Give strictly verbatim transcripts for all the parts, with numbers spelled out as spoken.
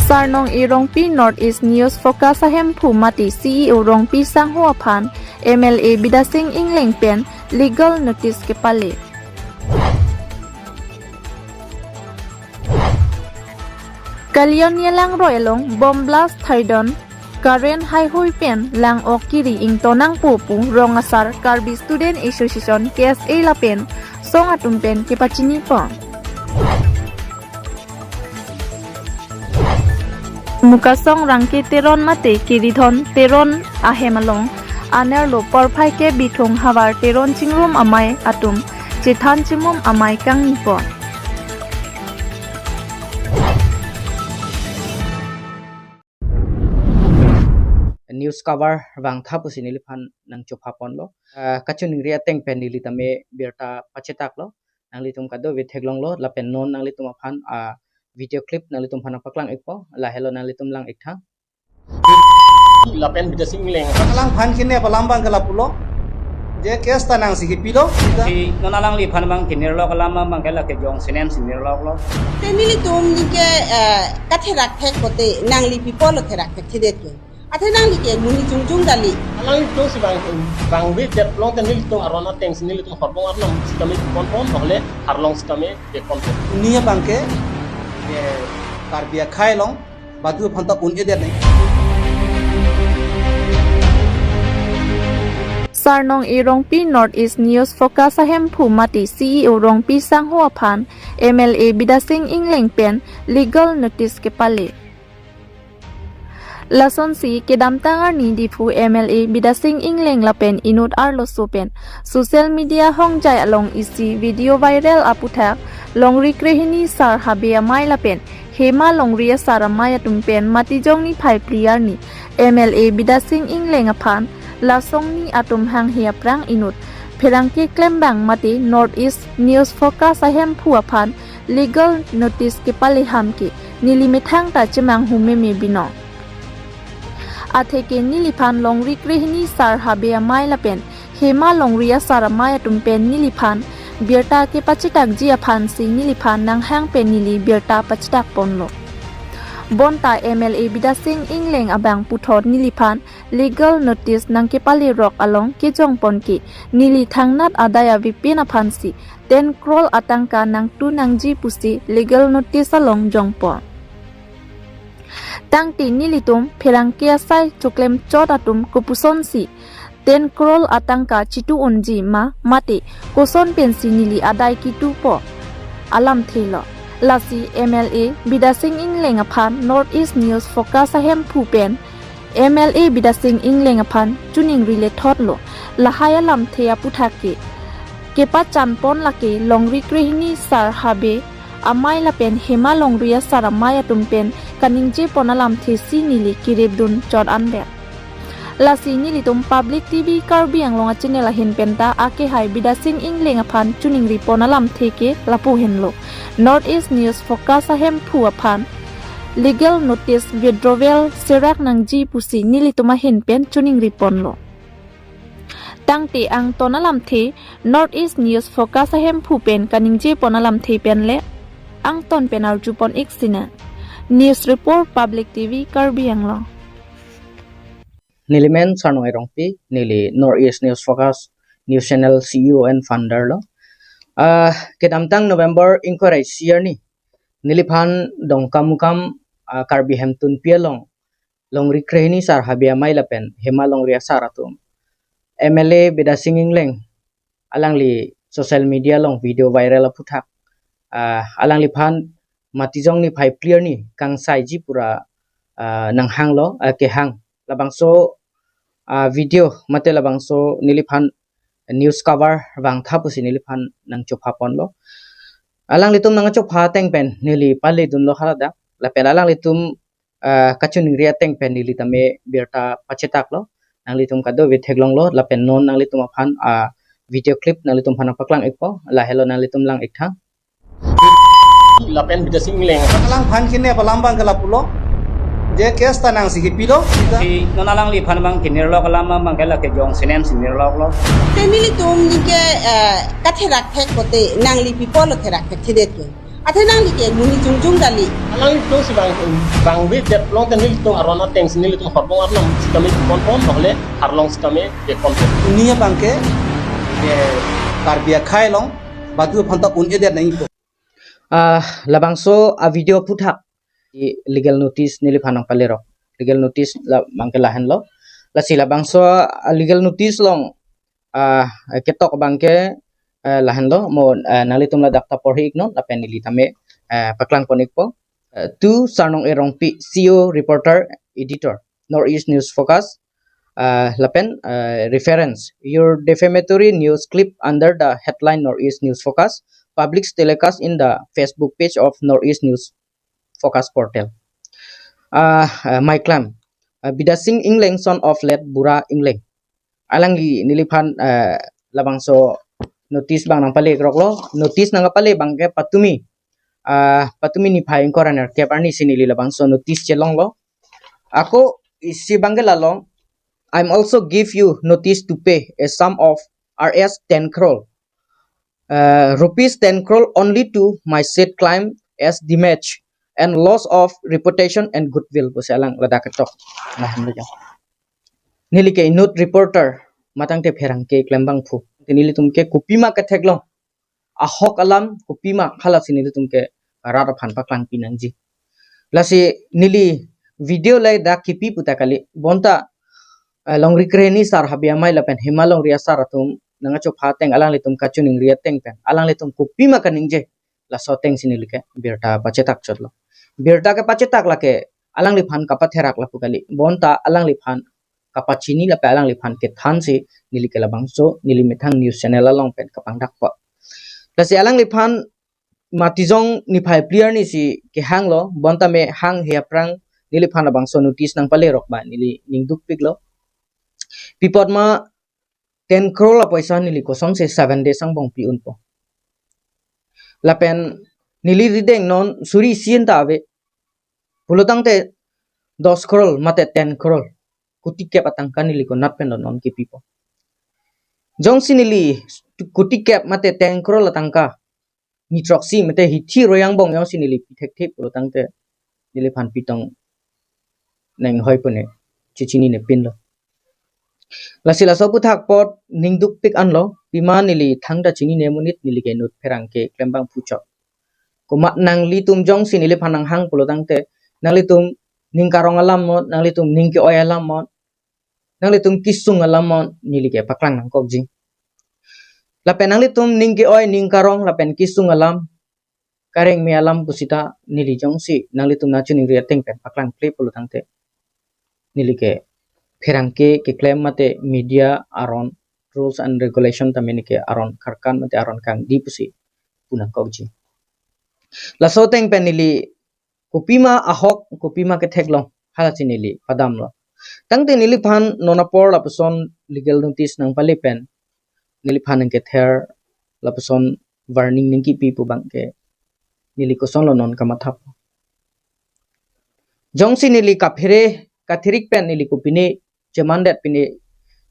Sarnong Erongpi North East News Focus ahemphu mate C E O Rongpi Sangho aphan M L A Bidya Sing Engleng pen legal notice kepale. Kalyan Yalangroi along bomb blast thaidon, current haihui pen lang-ok kiri ingto nangpo pu rong asar Karbi Student Association K S A lapen song atum pen kepachinipo. Mukasong Rangke Teron mate Kiridhon Teron ahem along anerlo porphai ke Bithung havar Teron chingrum amei atum chethan chimum amei kangnipo. News cover vangtha pusi neliphan nangchophaponlo. Ah, kachiningri ateng pen neli tame birta pachetaklo. Nanglitum kadokave theklonglo, lapen non nanglitum aphan, ah, video clip nanglitum aphan nangpaklang ikpo, lahelo nanglitum lang iktha. Lapen Bidya Sing Engleng. Alangphan kene alam abang ke lapulo. Je case ta nangsi kipilo. Si non alangliphan abang kinirlo alam abang ke lake jong sinem si nirlo lo. Te nelitum nike, eh, katherak thek kote nangli pipo lo therak thekthedet ke. Athe nangli ke monit chungjung dali. Alanglitum si bang, bang ve det long te nelitum aron ateng si nelitum horbong arnam sitame ponpon, nohole arlong sitame de ponpon. Ni abang ke, eh, Karbi akhei along badu aphan ta un-edet nai. Sarnong Erongpi North East News Focus ahemphu mate C E O Rongpi Sangho aphan M L A Bidya Sing Engleng pen legal notice kepale. Lasonsi kedamtang arni Diphu M L A Bidya Sing Engleng lapen inut arloso pen social media hongjai along isi video viral aputhak longri krehini sar habe amei lapen Hema Longri asar amei atum pen Matijong niphai phli arni M L A Bidya Sing Engleng aphan lasongni atum hanghe aphrang inut pherangke klembang mate North East News Focus ahemphu aphan legal notice kepale ham ke neli methang ta chemanghu meme binong. Atheke neliphan longri krehini sar habe amei lapen Hema Longri asar amei atum pen neliphan birta kepachethakji aphansi neliphan nanghang pen neli birta pachethakponlo. Bonta M L A Bidya Sing Engleng abang puthot neliphan legal notice nangkepalerok along kejongpon ke neli thangnat adai avepin aphansi ten crore atangka nangtu nangji pusi legal notice along jongpon. Tangte nelitum pherangke asai choklemchot atum kopusonsi ten crore atangka chitu unji ma mate koson pensi neli adai kitupo alamthe lo. Lasi M L A Bidya Sing Engleng aphan North East News Focus ahemphu pen M L A Bidya Sing Engleng aphan chiningri lethotlo. Lahai alamthe aputhak ke kepachanpon lake longri krehini sar habe amei lapen Hema Longri asar amei atum pen kaningjepon alamthe si neli kiripdun chot anvet. Lasi nelitum Public T V Karbi Anglong achannel ahin penta akehai Bidya Sing Engleng aphan chiningripon alamthe ke lapu henlo. North East News Focus ahemphu aphan legal notice withdrawal serak nangji pusi nelitum ahin pen chiningriponlo. Tangte angton alamthe North East News Focus ahemphu pen kaningjepon alamthe pen le angton pen arjupon ik sinang. News Report, Public T V Karbi Anglong. Neli men Sarnong Erongpi, neli North East News Focus News Channel C E O and founder lo. Ah, kedamtang November ingkoi ra isi arni neliphan Dongkamukam, ah, Karbi Hemtunpi along longri krehini sar habe amei lapen Hema Longri asar atum M L A Bidya Sing Engleng alangli social media along video viral aputhak, ah, alangliphan Matijong niphai phli arni kangsaiji pura, ah, nanghanglo, ah, kehang. Labangso, ah, video mate labangso neliphan news cover vangtha pusi neliphan nangchophaponlo. Alanglitum nangchopha ateng pen neli paledunlo haladak. Lapen alanglitum, ah, kachiningri ateng pen neli tame birta pachetaklo. Nanglitum kadokave theklonglo, lapen non nanglitum aphan, ah, video clip nanglitum aphan nangpaklang ikpo, lahelo nanglitum lang iktha. Lapen Bidya Sing Engleng. Alangphan kene alam abang ke lapulo. Je case ta nangsi kipilo. Si non alangliphan abang kinirlo alam abang ke lake jong sinem si nirlo lo. Te nelitum nike, eh, katherak thek kote nangli pipo lo therak thekthedet ke. Athe nangli ke monit jongjong kali. Alanglitum si bang bang we det long te nelitum aron ateng si nelitum horbong arnam sitame pon pon, nohole arlong sitame pon pon. Pini abangke, eh, Karbi akhei along badu aphan ta un-edet nangpo. Ah, labangso a video aphuthak, i legal notice neliphan nangpalerok. Legal notice labangke lahenlo. Lasi labangso a legal notice along, ah, ketok abangke, eh, lahenlo. Mo, eh, nanglitum ladak ta porhi iknon, lapen neli tame, eh, paklang pon ikpo. Eh, to Sarnong A Rongpi, C O, reporter, editor, North East News Focus. Eh, lapen, eh, reference: your defamatory news clip under the headline North East News Focus, published telecast in the Facebook page of North East News Focus portal. Ah, eh, my claim: ah, Bidya Sing Engleng, son of late Bura Engleng, alangli neliphan, eh, labangso notice abang nangpalekroklo. Notice nangpale abangke patumi, ah, patumi niphai ingkoi ra nerkep arni si neli labangso notice chelonglo. Ako isi abangke lalo: I'm also give you notice to pay a sum of R S ten crore, uh, rupees ten crore only to my said claim as damage and loss of reputation and goodwill, pusi alang ladak ketok. Nah, neli ke inut reporter, matang te pherangke klembangphu. Te nelitum ke kopima ketheklong, ahok alam kopima, halasi nelitum ke rat aphan paklangpi nangji. Lasi neli video ladak kipi pu ta kali, bonta, eh, Longri Krehini sar Habi Amei lapen Hima Longri asar atum nangkachopha ateng, alanglitum kachiningri ateng pen alanglitum kopima kaningje, laso ateng si neli ke birta pachetak chotlo. Birta kepachetak lake alangliphan kapatherak lapu kali, bonta alangliphan kapachini lapen alangliphan kethan si neli ke labangso neli methang news channel along pen kapangdakpo. Lasi alangliphan Matijong niphai phli arni si kehanglo, bonta me hanghe aphrang neliphan labangso notice nangpalerok abang neli ning dukpiklo. Pi apot ma ten crore apoisa neli kosonsi seven days angbong pi unpo? Lapen neli rideng non suri isi an ta ave. Pulotangte dos crore mate ten crore, koti kep atangka neli konat pen non kipipo? Jongsi neli koti kep mate ten crore atangka ni throksi mate hithi royang bong jongsi neli pi thekthe pulotangte neliphan pitong nang hoi pune, chechinine pinlo. Lasi laso aphuthak apot ning dukpik anlo, pima neli thangta chinine amonit neli ke inut pherangke klembangphu chot. Komat nanglitum jongsi neliphan nanghang pulotangte, nanglitum ning karong alam mo, nanglitum ning ke-oi alam mo, nanglitum kesung alam mo, neli ke paklang nangkokji. Lapen nanglitum ning ke-oi, ning karong lapen kesung alam kareng me alam pusita neli jongsi nanglitum nangchiningri ateng pen paklangkle pulotangte, neli ke pherangke keklem mate media aron rules and regulation tame neli ke aron kharkan mate aron kangdi pusi pu nangkokji. Laso ateng pen neli kopima ahok, kopima ketheklong, halasi neli padamlo. Tangte neliphan non apor lapuson legal notice nangpale pen neliphan nangkether, lapuson warning nangkipi pu abangke neli kosonlo non kamathap. Jongsi neli kaphere kathirik pen neli kopine chemandet pine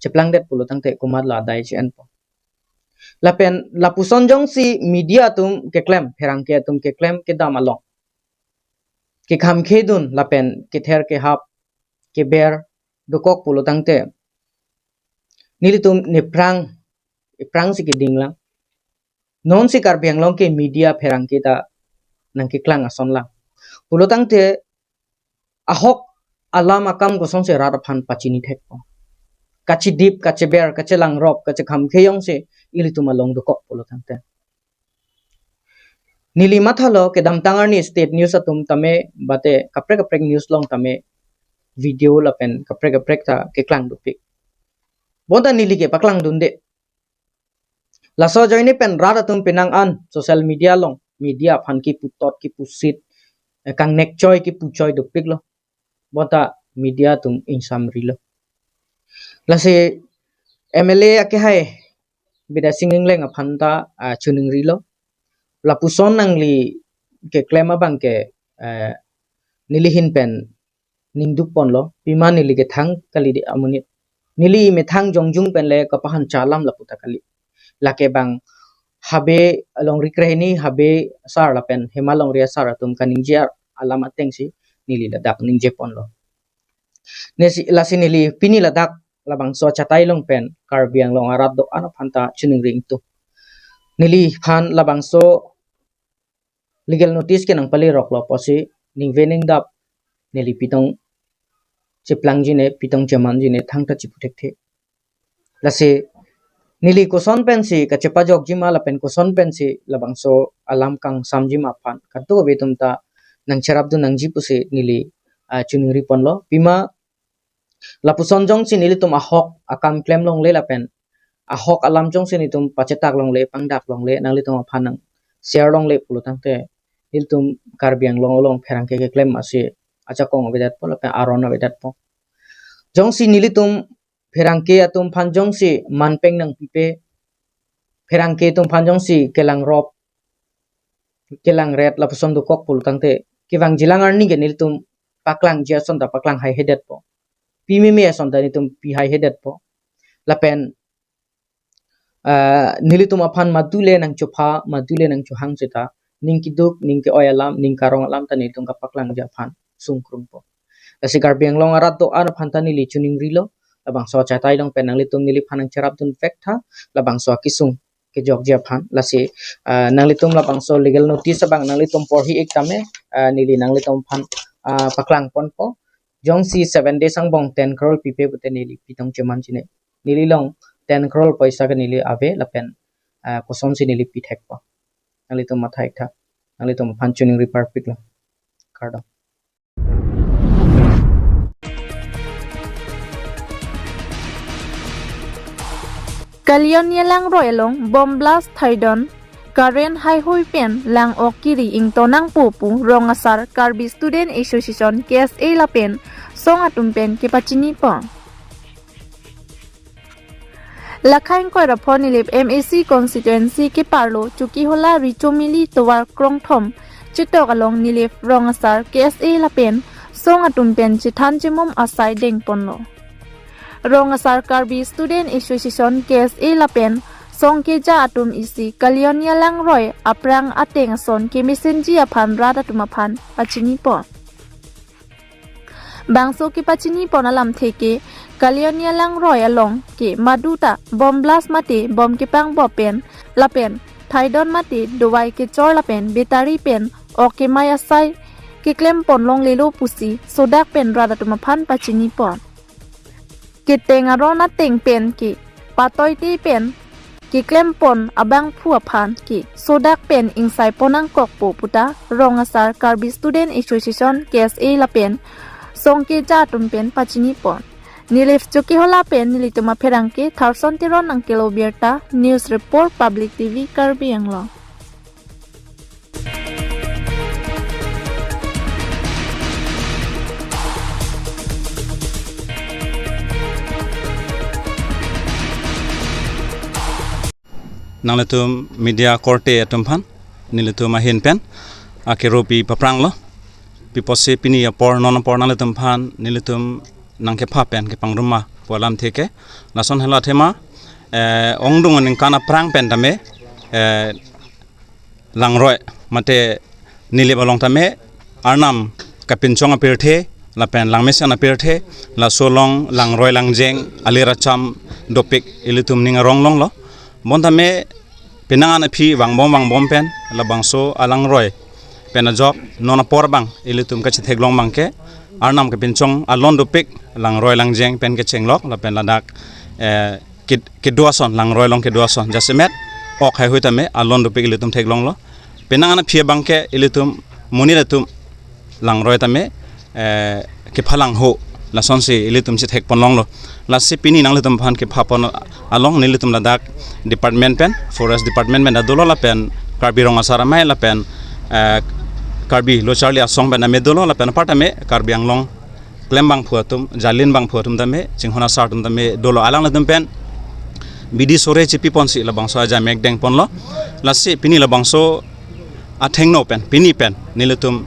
cheplangdet pulotangte komatlo adai che-enpo? Lapen lapuson jongsi media atum keklem, pherangke atum keklem kedam along kekhamkhedun lapen kether kehap keber dokok pulotangte, nelitum nephrang, ephrang si kedinglang. Nonsi Karbi Anglong ke media pherangke ta nangkeklang ason lang. Pulotangte ahok alam akam kosonsi rat aphan pachini thekpo? Kachidip, kacheber, kachelangrop, kachekhamkhe jongsi ilitum along dokok pulotangte, neli mathalo kedamtang arni state news atum tame mate kaprek kaprek news along tame video lapen kaprek kaprek ta keklang dopik. Bonta neli ke paklang dunde. Laso ajoine pen rat atum penang an social media along media aphan kiputot kipusit, eh, kangnek choi kipu choi dopiklo. Bonta media atum ingsamrilo. Lasi M L A akehai Bidya Sing Engleng aphan ta, ah, chiningrilo. Lapuson nangli keklem abangke, eh, neli ahin pen ning dukponlo, pima neli kethang kali di amonit. Neli methang jongjung pen le kapahancha alam lapu ta kali. Lake bang Habe Longri Krehini, Habe asar lapen Hema Longri asar atum kaningje alam atengsi neli ladak ningje ponlo. Nesi, lasi neli pini ladak labangso achatai along pen Karbi Anglong arat do-an aphan ta choningri ingtung. Neliphan labangso legal notice ke nangpale roklo pusi ningve ningdap neli pitong cheplangji ne, pitong chemanji ne thangta chipu thekthe. Lasi neli koson pensi kachepajokji ma lapen koson pensi labangso alam kangsamji ma aphan kadokave atum ta nangcherapdun nangji pusi neli, ah, choningri ponlo. Pima lapuson jongsi nelitum ahok akam klem longle lapen ahok alam jongsi nelitum pachetak longle, pangdak longle, nanglitum aphan nang share longle pulo tangte, nelitum Karbi Anglong along pherangke keklem asi ajakong avedetpo lapen aron avedetpo. Jongsi nelitum pherangke atum aphan jongsi manpeng nangpipe, pherangke atum aphan jongsi kelangrop, kelangret lapuson dokok pulo tangte, kevangjilang arni ke nelitum paklangji ason ta paklang haihedetpo. Pi meme ason ta nelitum pi haihedetpo. Lapen, ah, nelitum aphan madule nangchopha, madule nangchohang seta, ning keduk, ning ke-oi alam, ning karong alam ta nelitum kapaklangji aphan sungkrungpo. Lasi Karbi Anglong arat do-an aphan ta neli choningrilo, labangso achatai along pen nanglitum neliphan nangcherapdun vek tha, labangso akesung kejokji aphan. Lasi, ah, nanglitum labangso legal notice abang nanglitum porhi ik tame, ah, neli nanglitum aphan, ah, paklang ponpo. Jongsi seven days angbong ten crore pipe pute neli pitong chemanji ne. Neli along ten crore poisa ke neli ave lapen, ah, kosonsi neli pi thekpo. Nanglitum matha ik tha. Nanglitum aphan choningri parpiklo. Kardom. Kalyonia Langroi along bomb blast thaidon, current haihui pen lang-ok kiri ington nangpo pu rong asar Karbi Student Association, K S A lapen song atum pen kepachinipo. Lakhai ingkoi ra pho Nilip M A C constituency keparlo Chokihola Richomili tovar krongthom chetok along Nilip rong asar K S A lapen song atum pen chethan chemum asai dengponlo. Rong asar Karbi Student Association, K S A lapen song keja atum isi Kalyonia Langroi aphrang ateng ason kemesenji aphan rat atum aphan pachinipo. Bangso kepachinipon alamthe ke Kalyonia Langroi along ke madu ta bomb blast mate bomb kepangbop pen lapen thaidon mate dovai kechor lapen battery pen ok kemai asai keklempon longlelo pusi sodak pen rat atum aphan pachinipon. Keteng aron ateng pen ke patoite pen keklempon abangphu aphan ke sodak pen ingsaipon nangkokpo puta rong asar Karbi Student Association, K S A lapen song keja atum pen pachinipon. Nilip Chokihola pen nelitum apherangke Tharson Teron nangkelo birta, News Report, Public T V, Karbi Anglong. Nanglitum media korte atum aphan nelitum ahin pen akeropi papranglo. Pi pusi pini apor, non apor nanglitum aphan nelitum nangkepha pen kepangrum ma pu alamthe ke. Lason helo athema, eh, ongdung aningkan aphrang pen tame, eh, Langroi mate Nilip along tame Arnam kapinchong apirthe lapen langmesen apirthe, laso along langroi langjeng alir acham dopik ilitum ning arong longlo. Bon tame penang an aphi vangbom vangbom pen labangso alangroi pen ajok non apor abang ilitum kachetheklong abang ke Arnam kapinchong alon dopik langroi langjeng pen kechenglok lapen ladak, eh, ked-, kedo ason, langroi along kedo ason jasemet ok haihui tame alon dopik ilitum theklonglo. Penang an aphi abang ke ilitum monit atum langroi tame, eh, kephalangho lasonsi ilitum chethekpon longlo. Lasi pini nanglitum aphan kephapon along nelitum ladak department pen, forest department pen ta dolo lapen Karbi Rong Asar Amei lapen, eh, Karbi Lo Charli Asong pen tame dolo lapen apar tame Karbi Anglong klem bangphu atum, jalin bangphu atum tame, chinghon asar atum tame dolo, alanglitum pen bidi sore chipiponsi labangso ajamek dengponlo. Lasi pini labangso athengno pen, pini pen nelitum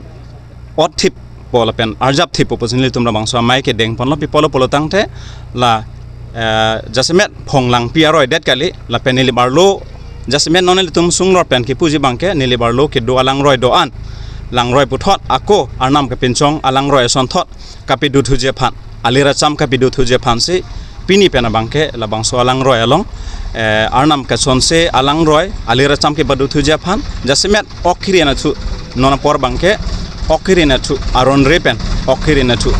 ot thippo lapen arjap thippo pusi nelitum labangso amei ke dengponlo. Pi apotlo pulo tangte la, eh, jasemet phonglangpi aroi det kali lapen Nilip arlo Jasemet non nelitum sungror pen kipuji abangke neli barlo kedo alangroi do-an, langroi puthot ako Arnam kepinchong alangroi asonthot kapidothuji aphan, alir acham kapidothuji aphansi pini pen abangke labangso alangroi along, eh, Arnam kechonse alangroi alir acham kepadothuji aphan, jasemet ok kiri anathu, non apor abangke ok kiri anathu, aron re pen ok kiri anathu.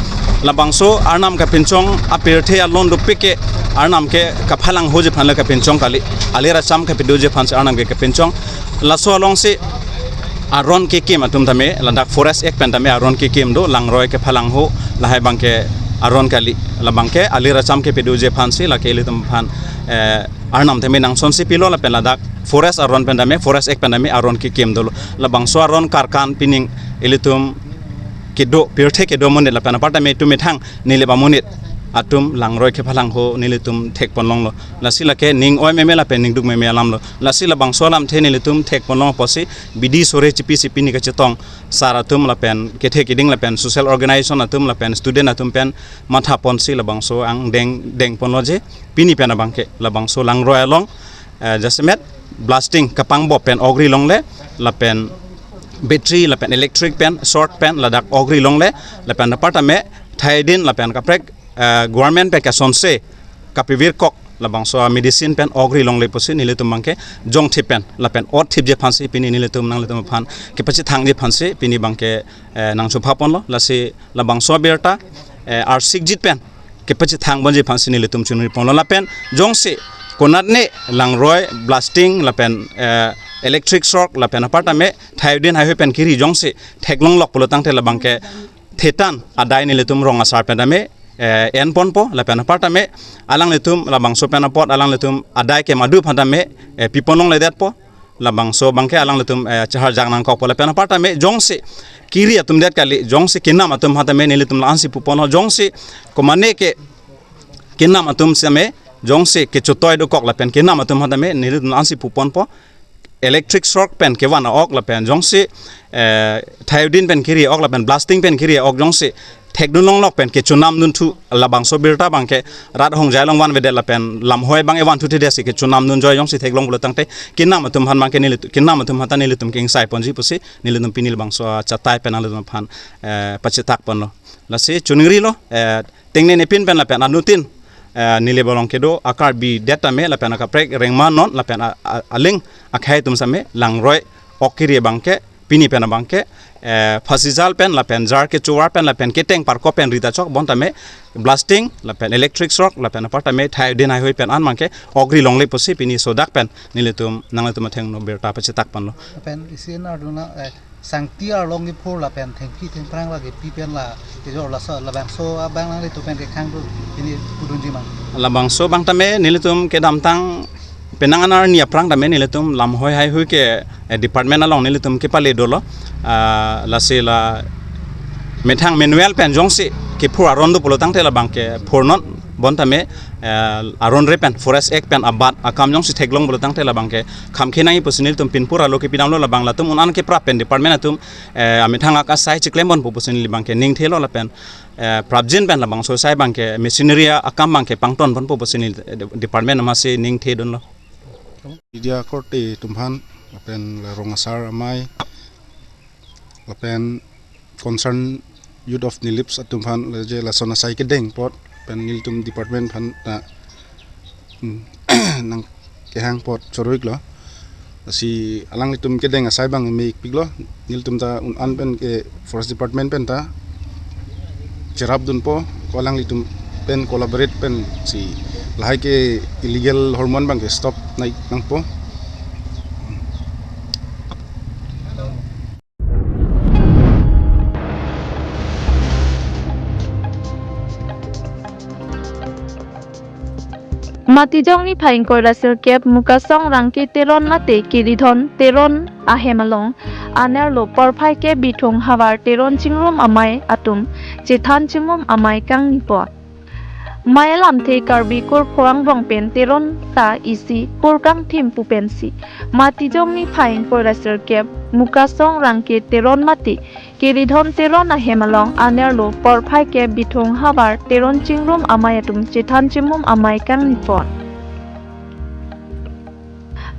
Labangso Arnam kepinchong apirthe alon dopik ke Arnam ke kaphalanghoji aphan le kepinchong kali, alir acham kepadoji aphansi Arnam ke kepinchong. Laso alongsi aron kekim atum tame, ladak Forest Act pen tame aron kekim do, langroi kephalangho, lahai abangke aron kali, labangke alir acham kepadoji aphansi lake ilitum aphan, eh, Arnam tame nangsonsi pilo lapen ladak Forest aron pen tame, Forest Act pen tame aron kekim dolo. Labangso aron karkan pining ilitum kedo, pirthe kedo amonit lapen apar tame itum methang nilip amonit atum langroi kephalangho nelitum thekponlonglo. Lasi lake ning oi meme lapen ning duk meme alamlo. Lasi labangso alamthe nelitum thekponlong apotsi bidi sore chipisi pini kachetong sar atum lapen kethe kiding lapen social organization atum lapen student atum pen mathaponsi labangso angdeng dengponlo je pini pen abangke labangso langroi along, eh, jasemet blasting kapangbop pen ok ri longle lapen battery lapen electric pen short pen ladak ok ri longle lapen apar tame thaidin lapen kaprek, eh, government pen kechonse kapivirkok labangso medicine pen ok ri longle pusi nelitum abangke jongthip pen lapen otthipji aphansi pini nelitum nanglitum aphan kepachethangji aphansi pini abangke, eh, nangchuphaponlo. Lasi labangso abirta, eh, arsikjit pen kepachethang ponji aphansi nelitum chunriponlo lapen jongsi konatne langroi blasting lapen, eh, electric short lapen apar tame thaidin haihui pen kiri jongsi theklonglok pulo tangte labangke thetan adai nelitum rong asar pen tame, eh, enponpo lapen apar tame alanglitum labangso pen apot alanglitum adai kemadu aphan tame, eh, piponlongledetpo. Labangso abangke alanglitum, eh, chaharjak nangkokpo lapen apar tame jongsi kiri atum det kali, jongsi kenam atum aphan tame nelitum la-ansi puponlo, jongsi komane ke kenam atum tame jongsi kechotoi dokok lapen kenam atum aphan tame nelitum la-ansi puponpo. Electric short pen kevan a-ok lapen jongsi, eh, thaidin pen kiri ok lapen blasting pen kiri ok jongsi thekdunlonglok pen kechonamdunthu labangso birta abangke rat ahongjai along vanvedet lapen lamhoi abang evanthuthe detsi kechonamdunjoi jongsi theklong pulo tangte kenam atum aphan abangke nelitum, kenam atum aphan ta nelitum kingsaponji pusi nelitum pini labangso achatai pen nelitum aphan, eh, pachetakponlo. Lasi chuningrilo, eh, tengnene pin pen lapen anutin, eh, neli barong kedo a-Karbi det tame lapen akaprek rengma non lapen a, a, aling akhei atum tame langroi ok kiri abangke pini pen abangke, eh, phasijal pen lapen jar kechovar pen lapen keteng parkop pen rita chok bon tame blasting lapen electric short lapen apar tame thaidin haihui pen an abangke ok ri longle pusi pini sodak pen nelitum nanglitum athengno birta pachetakponlo. Lapen isi nangduna, eh, sangti arlong kephur lapen thengpi thengphrang lake pi pen la kejor laso labangso abang nanglitum pen kekhang do pini pudunji ma? Labangso abang tame nelitum kedamtang penang anar ni aphrang tame nelitum lamhoi haihui ke, eh, department along nelitum kepale dolo. Ah, lasi la methang manual pen jongsi kephur aron do pulo tangte labangke phurnon bon tame, eh, aron re pen Forest Act pen abat akam jongsi theklong pulo tangte labangke khamkhe nangji pusi nelitum pinpur alo kepidamlo labang latum un-an keprap pen department atum, eh, amethang ak asai chiklem ponpo pusi neli abangke ningthelo lapen, eh, prapjin pen labangso asai abangke machinery akam abangke pangton ponpo pusi neli, eh, department amatsi ningthedunlo. Media korte atum aphan lapen la rong asar amei lapen concern youth of Nilips atum aphan le je lason asai kedeng apot pen nelitum department aphan ta, hmm, nangkehang apot choroiklo. Lasi alanglitum kedeng asai abang meikpiklo. Nelitum ta un-an pen ke Forest Department pen ta cherapdunpo, ko alanglitum pen collaborate pensi lahai ke illegal hormone abangke stop nai nangpo. Matijong niphai ingkoi ra sirkep Mukasong Rangke Teron mate Kiridhon Teron ahem along anerlo porphai ke Bithung havar Teron Chingrum amei atum chethan chimum amei kangnipo. Mei alamthe Karbi kurpho angbong pen Teron ta isi kurkang thim pu pensi Matijong niphai ingkoi ra sirkep Mukasong Rangke Teron mate Kiridhon Teron ahem along anerlo porphai ke Bithung havar Teron Chingrum amei atum chethan chimum amei kangnipon.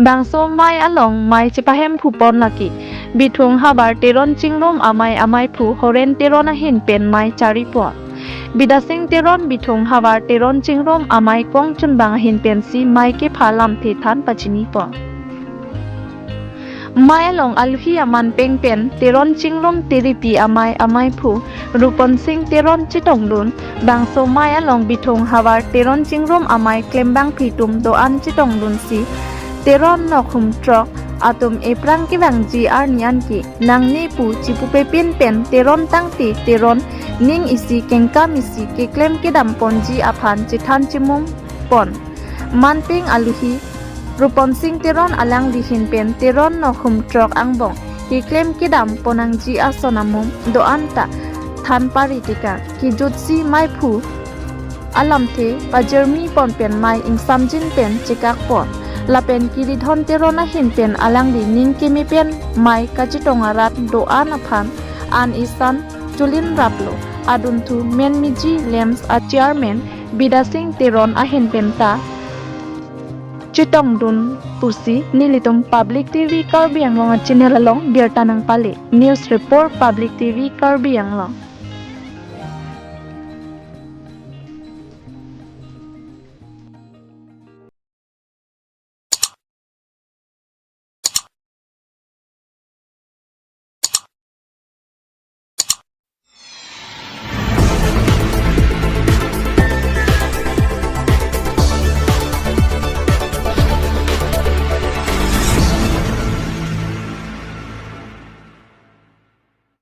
Bangso mei along mei chepahemphu pon lake Bithung havar Teron Chingrum amei ameiphu Horen Teron ahin pen mei chari pon. Bidasing Teron Bithung havar Teron Chingrum amei kongchunbang ahin pensi mei kepha lamthe than pachini pon. Mei along aluhi aman peng pen Teron Chingrum Tiripi amei ameiphu Rupon Sing Teron chetongdun. Bangso mei along Bithung havar Teron Chingrum amei klembangpi atum do-an chetongdunsi Teron nokhum throk atum ephrang kevangji arni anke nangne pu chipupepin pen Teron tangte Teron ning isi kengkam isi keklem kedam ponji aphan chethan chemung pon. Manpeng aluhi Rupon Sing Teron alangli ahin pen Teron nokhum throk angbong keklem kedam ponnangji ason amum do-an ta than pari tekang. Kejutsi meiphu alamthe pajirmi pon pen mei ingsamjin pen chekak pon. Lapen Kiridhon Teron ahin pen alangli ning keme pen mei kachetong arat do-an aphan an isan chulin raplo. Adunthu Menmiji Lamps a chairman Bidasing Teron ahin pen ta chetongdun pusi nelitum Public T V Karbi Anglong a channel along birta nangpale. News report, Public T V Karbi Anglong.